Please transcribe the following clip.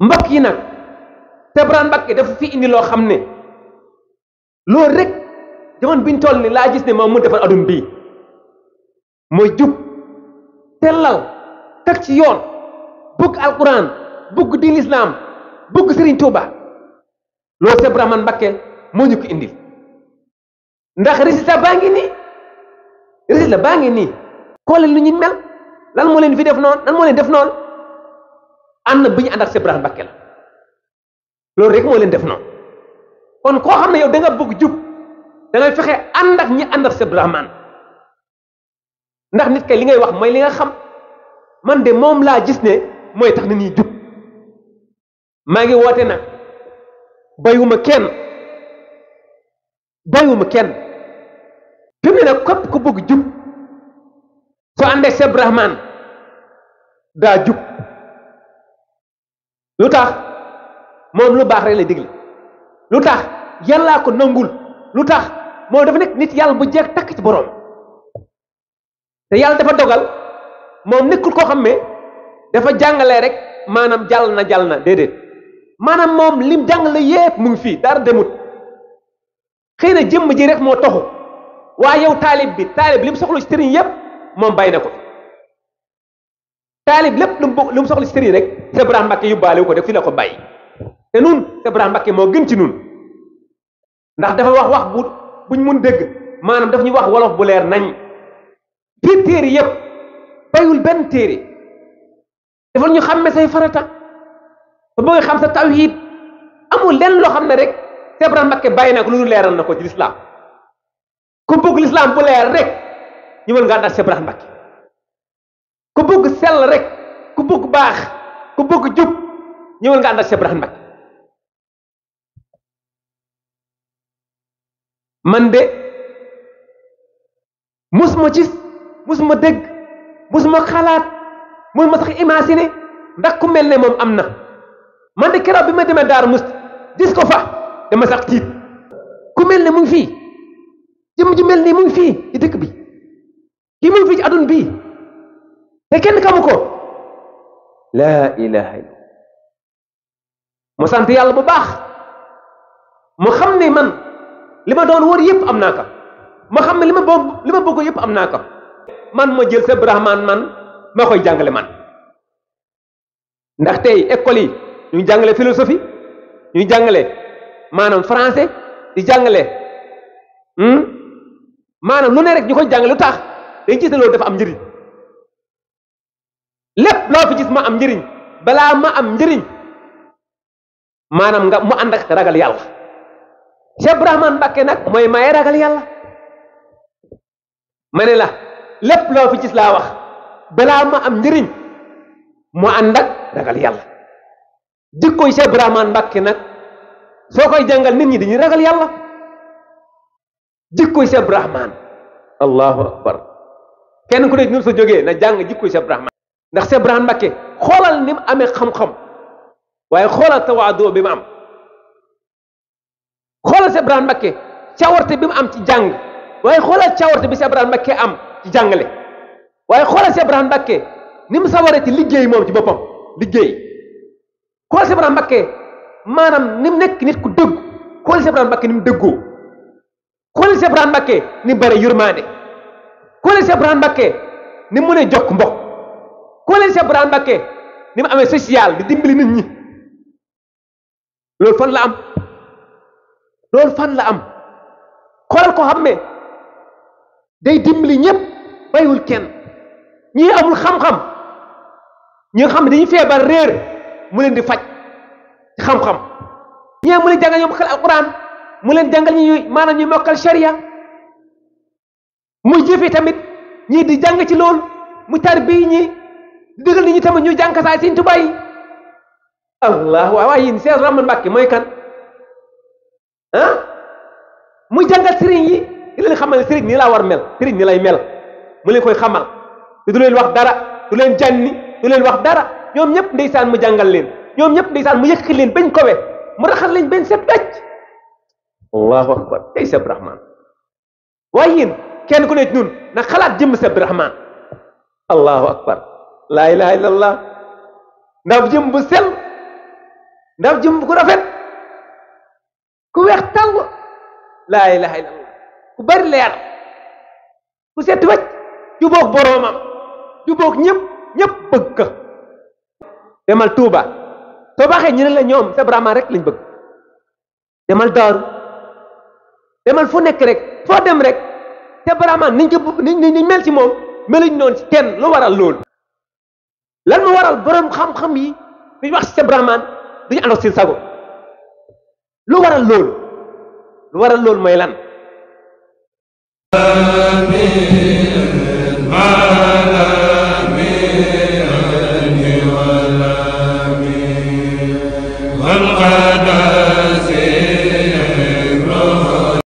mbokk yi nag Cheikh Ibrahima Mbacké dafa fi indi loo xam ne loolu rek jamono biñ toll ni laa gis ne moom mu defar adum bii mooy jub sellal teg ci yoon bëgg alquran bëgg di lislaam bëgg Serigne Touba loolu Cheikh Ibrahima Mbacké moo ñu ko indil ndax résultat baa ngi nii xoolal lu ñu mel lan moo leen fi def noonu lan moo leen def noonu ànd bi ñu ànd ak Cheikh Ibrahima Mbacké la loolu rek moo leen def noonu kon koo xam ne yow da nga bëgg jub da ngay fexe ànd ak ñi ànd ak Cheikh Ibrahima ndax nit kay li ngay wax mooy li nga xam man de moom laa gis ne mooy tax nit ñi jub maa ngi woote nag bayuma kenn fi mu ne nag képp ku bëgg jub soo àndee Cheikh Ibrahima daa jub lu tax moom lu baax rek lay digle lu tax yàllaa ko nangul lu tax moom dafa nekk nit yàlla bu jeex takk ci boroom te yàlla dafa dogal moom nekkul koo xam ne dafa jàngale rek maanaam jàll na déedéet maanaam moom lim jàngale yépp mu ngi fii dara demut xëy na jëmm ji rek moo toxu waaye yow taalib lim soxla ci sëriñ yépp moom bàyyi na ko taalib lépp lu mu soxla ci sëriñ rek Cheikh Ibrahima Mbacké yóbbaale wu ko def fi la ko bàyyi te nun Cheikh Ibrahima Mbacké moo gën ci nun ndax dafa wax buñ mun dégg maanaam daf ñu wax wolof bu leer nañ fii téere yépp bayul benn téere dafa ñu xàmme say farata ba bëgg xam sa tawhid amul lenn loo xam ne rek Cheikh Ibrahima Mbacké bàyyi na ko lu leeral na ko ci lislaam ku bëgg lislaam bu leer rek ñu mën nga ànd ak Cheikh Ibrahima Mbacké ku bëgg sell rek ku bëgg baax ku bëgg jub ñëwal nga ànd ak Cheikh Ibrahima Mbacké man de musuma gis musuma dégg musuma xalaat musuma sax imaginer ndax ku mel ne moom am na man de keroog bi ma demee Daaru Musti gis ko fa dama sax tiit ku mel ne mu ngi fii jëm ju mel nii mu ngi fii ci dëkk bi kii mu ngi fii ci aduna bii te kenn xamu ko laa ilaha illa mu sant yàlla bu baax mu xam ne man li ma doon wër yëpp am naa ko ma xam ne li ma bëgg yëpp am naa ko man ma jël Cheikh Ibrahima man ma koy jàngale man ndax tey école yi ñu ngi jàngale philosophie ñu ngi jàngale maanaam français di jàngale maanaam lu ne rek ñu koy jàngale lu tax dañ gis ne loolu dafa am njëriñ lépp loo fi gis ma am njëriñ balaa ma am njëriñ maanaam nga mu ànd ak ragal yàlla Cheikh Ibrahima Mbacké nag mooy maye ragal yàlla ma ne la lépp loo fi gis laa wax balaa ma am njëriñ mu ànd ak ragal yàlla jikkoy Cheikh Ibrahima Mbacké nag soo koy jàngal nit ñi dañuy ragal yàlla jikkoy Cheikh Ibrahima allahu akbar kenn ku ne ñun sa jógee na jàng jikkoy Cheikh Ibrahima ndax Cheikh Ibrahima Mbacké xoolal ni mu amee xam-xam waaye xoolal tawaadoo bi mu am xoolal Cheikh Ibrahima Mbacké cawarte bi mu am ci jàng waaye xoolal cawarte bi Cheikh Ibrahima Mbacké am ci jàngale waaye xoolal Cheikh Ibrahima Mbacké ni mu sawaree ci liggéey moom ci boppam liggéey xoolal Cheikh Ibrahima Mbacké maanaam ni mu nekk nit ku dëgg xoolal Cheikh Ibrahima Mbacké ni mu dëggoo xoolal Cheikh Ibrahima Mbacké ni mu bare yërmaande xoolal Cheikh Ibrahima Mbacké ni mu mënee jokk mbokk xoolal Cheikh Ibrahima Mbacké ni mu amee social di dimbali nit ñi loolu fan la am xoolal ko xam ne day dimbali ñëpp bayiwul kenn ñii amul xam-xam ñi nga xam ne dañuy feebar réer mu leen di faj ci xam-xam ñii mu leen jàngal ñoom mokkal alquran mu leen jàngal ñi maanaam ñuy mokkal sharia muy jëfee tamit ñii di jàng ci loolu mu tarbi ñi di dëggal nit ñi tamit ñu jàng kasaay Sëriñ Tuubaa yi allah waaw yéen Cheikh Ibrahima Mbacké mooy kan muy jàngal sëriñ yi di leen xamal ne sëriñ nii laa war mel sëriñ nii lay mel mu leen koy xamal te du leen wax dara du leen jànni du leen wax dara ñoom ñëpp ndeysaan mu jàngal leen ñoom ñëpp ndeysaan mu yëkkati leen bañ kowe mu raxal lañ benn set wecc. allahu akbar tey Seex Rahman waaye yéen kenn ku ne ñun na xalaat jëmm Seex Rahman. allahu akbar laa ilaha illallah ndaw jëm bu sell ndaw jëm bu ko rafet ku weex tàll laa ilaha illallah ku bari leer ku set wecc jubóog boroomam jubóog ñëpp bëgg ka demal Touba soo baaxee ñu ne la ñoom Seex Rahman rek lañ bëgg demal Daaru demal fu nekk rek foo dem rek Seex Rahman niñ mel ci moom meluñ noonu ci kenn lu waral loolu lan mu waral borom xam-xam yi duñ wax ci Seex Rahman duñu ànd ak seen sago lu waral loolu mooy lan